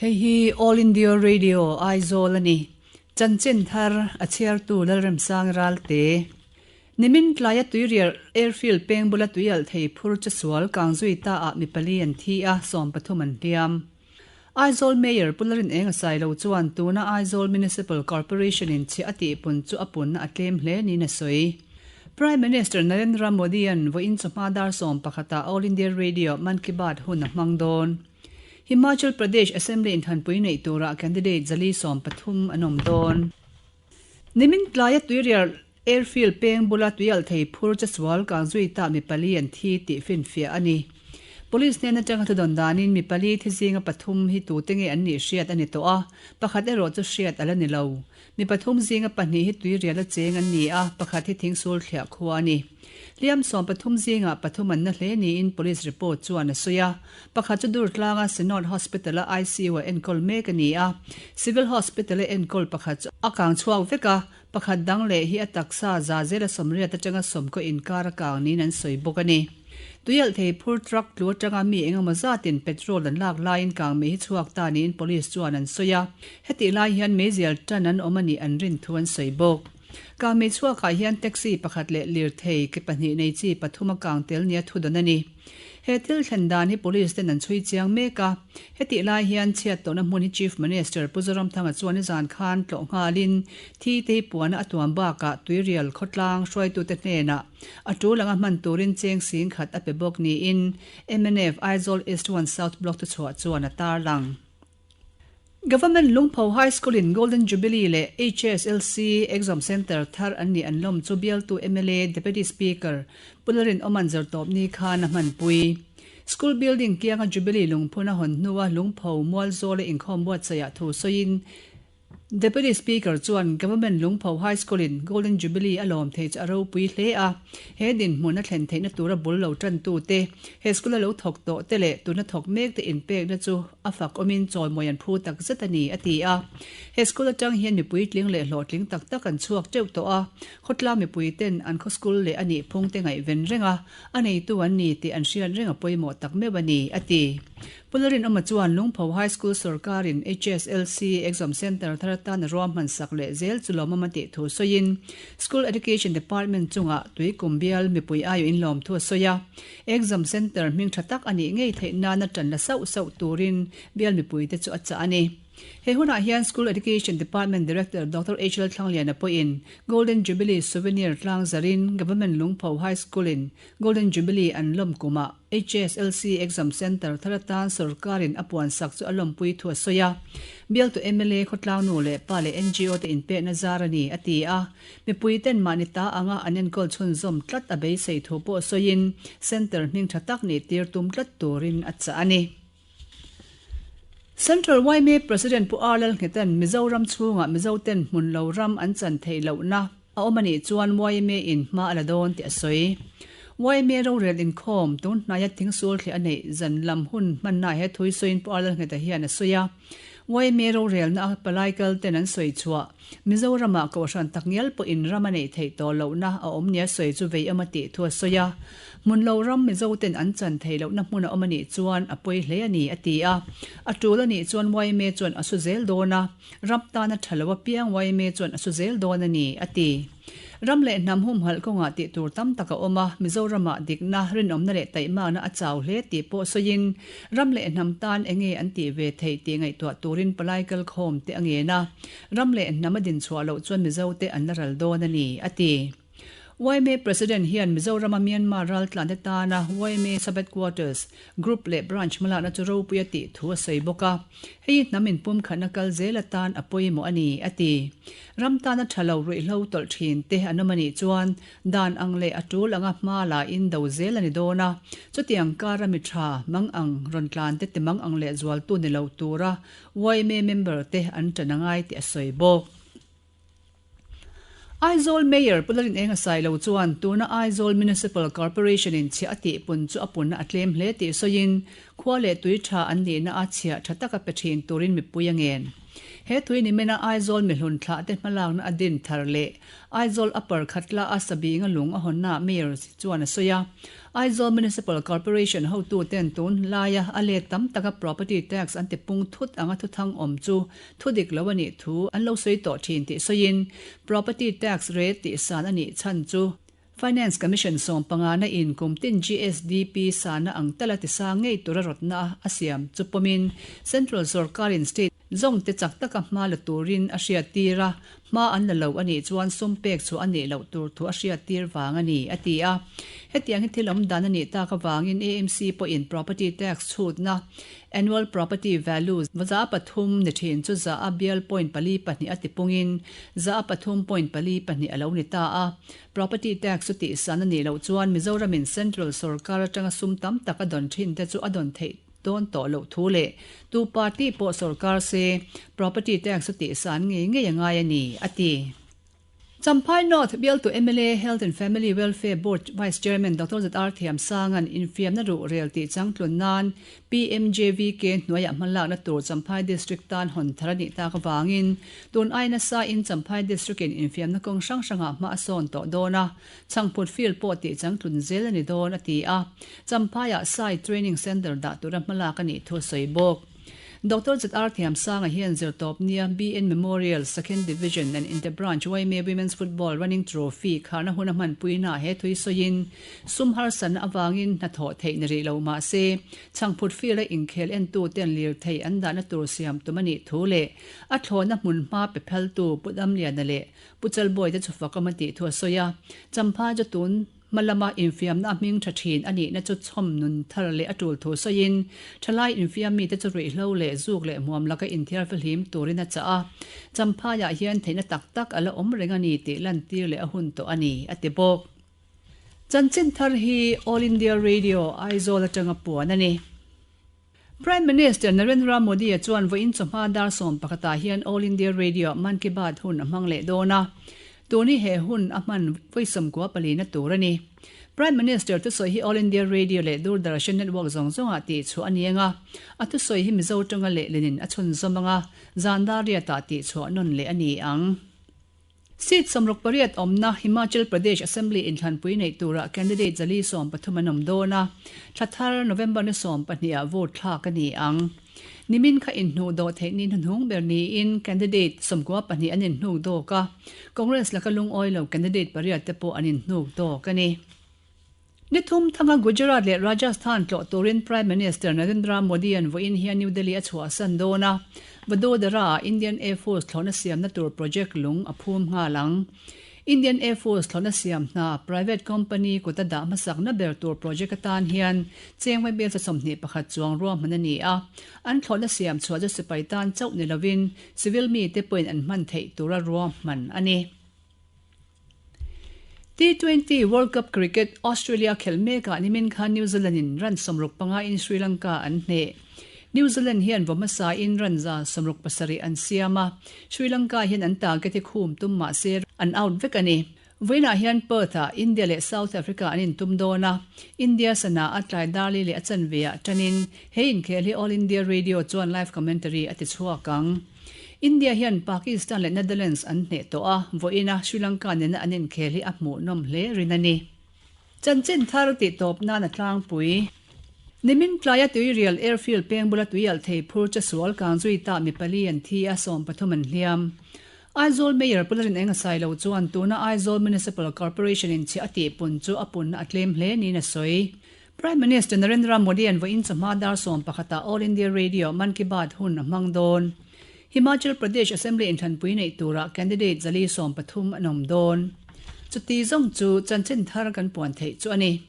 Hei hi All India Radio, Aizawl a ni. Chanchin thar a chhiartu Lalremsang Ralte. Nimin tlaia Tuirial Airfield peng bula tuialh thei phur che sual kangzui ta ah mi pali an thi a, 13 an hliam. Aizawl Mayor Pu Larin Eng a sai lo chuan tuna Aizawl Municipal Corporation in chhiah a tihpun chu a punna a tlem hle niin a sawi. Prime Minister Narendra Modi-a'n vawiin chawhma dar 11 ah All India Radio Mann Ki Baat hun a hmang dawn. Himachal Pradesh Assembly inthanpui neih turah candidate 113 an awm dawn. Nimin tlaia Tuirial Airfield peng bula tuialh thei phur che sual kangzui ta mi pali an thi tih finfiah a ni. Police hnen atanga thudawn danin mi pali thi zinga pathum hi tute nge an nih hriat a ni tawh a, pakhat erawh chu hriat a la ni lo. Mi pathum zinga pahnih hi tuirial a cheng an ni a, pakhat hi thingsul thliah khua a ni. Hliam 13 zingah pathum an na hle niin police report chuan a sawi a. Pakhat chu Durtlanga Synod Hospital-a ICU-a enkawl mek a ni a. Civil Hospital-a enkawl pakhat chu a kang chhuak vek a, pakhat dang leh hi a taksa za zela 80 atanga 90 inkar a kang niin an sawi bawk a ni. Tuialh thei phur truck tlu atanga mi engemaw zatin petrol an lak laiin kang mei hi chhuak ta niin police chuan an sawi a. Hetih lai hian meizial tan an awm a nih an rin thu an sawi bawk. Kang mei chhuakah hian taxi pakhat leh lirthei ke pahnih nei chi pathum a kang tel nia thudawn a ni. He thil thlen dan hi police ten an chhui chiang mek a. Hetih lai hian chhiat tawhna hmun hi Chief Minister Pu Zoramthanga chuan nizan khan tlawh nghalin thi te hi puana a tuam bakah Tuirial khawtlang hruaitute hnenah a tul anga hman turin cheng sing khat a pe bawk niin mnf Aizawl East 1 South Block thuchhuah chuan a tarlang. Government Lungpho High School in Golden Jubilee leh HSLC Exam Centre thar an nih an lawm chu bialtu mla Deputy Speaker Pu Lalrinawma'n Zirtawpni khan a hmanpui. School building kianga Jubilee lungphun a hawn hnua Lungpho Mualzawla inkhawm buatsaihah thu sawiin Deputy Speaker chuan Government Lungpho High School in Golden Jubilee a lawm thei chu a ropui hle a, he dinhmun a thlen theihna tura bul lo tantute, he school a lo thawk tawh te leh tuna thawk mek te inpekna chu a fak awmin chawimawi an phu tak zet a ni, a ti a. He school atang hian mipui tling leh hlawhtling tak tak an chhuak teuh tawh a, khawtlang mipui ten an khaw school leh a nih phung te ngaihven reng a, a neitu an ni tih an hriat reng a pawimawh tak meuh a ni, a ti. Pu Larinawma chuan Lungpho High School sawrkarin HSLC Exam Centre thar atan a ruahman sak leh zel chu lawmawm a tih thu sawiin School Education Department chungah tuikum bial mipui aiawh inlawm thu a sawi a. Exam Centre hming tha tak a nih ngei theih nana tan la sauh sauh turin bial mipuite chu a chah a ni. He hunah hian School Education Department Director Doctor HL Thlangliana pawhin Golden Jubilee Souvenir tlang zarin Government Lungpho High School-in Golden Jubilee an lawm kumah HSLC Exam Centre thar atan sawrkarin a puan sak chu a lawmpui thu a sawi a. Bialtu mla khawtlang nu leh pa leh NGO te inpekna zar a ni, a ti a. Mipui ten mahni ta anga an enkawl chhunzawm tlat a beisei thu pawh sawiin Centre hming tha tak nih tir tum tlat turin a chah a ni. Central yma President Pu R Lalnghetan Mizoram chhungah Mizo ten hmun lo ram an chan theih lohna a awm a nih chuan yma in hma a la dawn tih a sawi. Yma rorel inkhawm tun hnaia thingsul thliah a neih zan lam hun hmannaah he thui sawiin Pu R Lalngheta hian a sawi a. Yma rorelna a palai kal ten an sawi chhuah Mizoramah Kohhran takngial pawhin ram a neih theih tawh lohna a awm nia sawi chu vei awm a tih thu a sawi a. Hmun lo ram Mizo ten an chan theih lohna hmun a awm a nih chuan a pawi hle a ni, a ti a. A tul a nih chuan yma chuan a su zel dawn a, ram tana tha lo apiang yma chuan a su zel dawn a ni, a ti. Ram leh hnam humhalh kawngah tih tur tam tak a awm a, Mizoramah dikna, rinawmna leh taihmakna a chau hle tih pawh sawiin, ram leh hnam tan enge an tih ve theih tih ngaihtuah turin palai kalkhawm te a ngen a, ram leh hnam a dinchhuah loh chuan Mizote an la ral dawn a ni, a ti. Yma President hian Mizorama Myanmar raltlante tana yma Sub-Headquarters, Group leh Branch hmalakna chu ropui a tih thu a sawi bawk a, hei hi hnam inpumkhatna kal zel atan a pawimawh a ni, a ti. Ram tana tha lo ruihhlo tawlh thin te an awm a nih chuan dan ang leh a tul anga hma la in do zel a ni dawn a, chutiang kara mi tha mang ang rawn tlan te ti mang ang leh zualtu ni lo tura yma member te an tan a ngai tih a sawi bawk. Aizawl Mayor Pu Larinenga Sailo chuan tuna Aizawl Municipal Corporation in chhiah a tihpun chu a punna a tlem hle tih sawiin khua leh tui tha an nihna a chhiah tha taka pe thin turin mipui a ngen. He tui nimina Aizawl mihlun thlah te hmalakna a din thar leh Aizawl Upper Khatla a Sabinga lung a hawnnaah Mayor chuan a sawi a. Aizawl Municipal Corporation hotu ten tun laia a let tam taka property tax an ti pung thut anga thuthang awm chu thu dik lo a nih thu an lo sawi tawh thin tih sawiin property tax rate tihsan a nih chhan chu Finance Commission sawmpangana in kum tin GSDP sana ang tala tisa ngei tura rawtna a siam chu pawmin Central sorkarin state zawng te chak taka hma la turin a hriattir a, hma an la lo a nih chuan sum pek chhuah a nih loh tur thu a hriattir vang a ni, a ti a. Hetiang hi thil awm dan a nih tak avangin AMC pawhin property tax chhutna, annual property value, 3% ni thin chu za a bial point pali pahnih a tipungin 3.42 a lo ni ta a. Property tax chu tihsan a nih loh chuan Mizoramin Central sorkar atanga sum tam tak a dawn thin te chu a dawn theih dawn tawh loh thu leh tu party pawh sorkar se property tax chu tihsan ngei ngei a ngai a ni, a ti. Champhai North bialtu mla Health and Family Welfare Board Vice Chairman Doctor ZR Thiamsanga'n infiamna ruh rel tih changtlun nan PMJVK hnuaiah hmalakna tur Champhai District tan hawn thar a nih tak avangin tun ai nasa in Champhai District in infiamna kawng hrang hrangah hma a sawn tawh dawn a, chhangphut field pawh tih changtlun zel a ni dawn a ti a, Champhaiah Sai Training Centre dah tura hmalak a nih thu a sawi bawk. Doctor ZR Thiamsanga hian zirtawp nia BN Memorial Second Division and Interbranch yma Women's Football Running Trophy kharna hun a hmanpuinaah he thui sawiin sum harsatna avangin hnathawh theih ni rih lo mah se chhangphut field-a inkhel entuten lirthei an dahna tur siam tum a nih thu leh a thlawhna hmunhma pe phaltu Pu Damliana leh Pu Chalbawi te chu fakawm a tih thu a sawi a, Champha chu tun Hma lama infiamna a hming tha thin a nihna chu chhawm nun thar leh a tul thu sawiin, thalai infiam mite chu ruihhlo leh zuk leh hmuam laka inthiar fihlim turin a chah a. Champhaiah hian theihna tak tak a la awm reng a ni tih lantir leh a hun tawh a ni, a ti bawk. Chanchin thar hi All India Radio, Aizawl atanga puan a ni. Prime Minister Narendra Modi-a chuan vawiin chawhma dar sawmpakhatah hian All India Radio-ah Mann Ki Baat hun a hmang leh dawn a, tun hi he hun a hman vawi sawmkua palina tur a ni. Prime Minister thusawi hi All India Radio leh Doordarshan network zawng zawngah tihchhuah a ni ang a, a thusawi hi Mizo tanga lehlinin a chhunzawm ang a, zan dar riatah tihchhuah nawn leh a ni ang. Seat 68 awmna Himachal Pradesh Assembly inthlanpui neih turah candidate 413 an awm dawn a, thla thar November ni 12 ah vote thlak a ni ang. Nimin kha inhnuh dawh theih ni hnuhnung ber niin candidate 92 an inhnuk dawk a, Congress laka lungawi lo candidate pariat te pawh an inhnuk dawk a ni. Ni thum thanga Gujarat leh Rajasthan tlawh turin Prime Minister Narendra Modi-a'n vawiin hian New Delhi a chhuahsan dawn a, Vadodara-ah Indian Air Force thlawhna siamna tur project lung a phum nghal ang. Indian Air Force thlawhna siam hna private company kuta dah hmasakna ber tur project atan hian cheng vaibel cha 21 chuang ruahman a ni a, an thlawhna siam chhuah chu sipai tan chauh ni lovin civil mite pawhin an hman theih tura ruahman a ni. T20 World Cup Cricket Australia khelh mekah nimin khan New Zealand in run 65 in Sri Lanka an hneh. New Zealand hian vaw hmasa in run 67 an siam a, Sri Lanka hian an target hi khum tum mah se an out vek a ni. Vawiinah hian Perth ah India leh South Africa an intum dawn a, India sana a tlai darli leh a chanve ah tanin he inkhel hi All India Radio chuan live commentary a ti chhuak ang. India hian Pakistan leh Netherlands an hneh tawh a, vawiina Sri Lanka nena an inkhel hi a hmuhnawm hle rin a ni. Chanchin thar tih tawp nan a tlangpui. Nimin tlaia Tuirial Airfield peng bula tuialh thei phur che sual kang zui ta mi pali an thi a, 13 an hliam. Aizawl Mayor Pu Larin Enga Sailo chuan tuna Aizawl Municipal Corporation in chhiah a tihpun chu a punna a tlem hle niin a sawi. Prime Minister Narendra Modi-a'n vawiin chawhma dar 11 ah All India Radio Mann Ki Baat hun a hmang dawn. Himachal Pradesh Assembly inthlanpui neih turah candidate 113 an awm dawn. Chuti zawng chu chanchin thar kan puan theih chu a ni.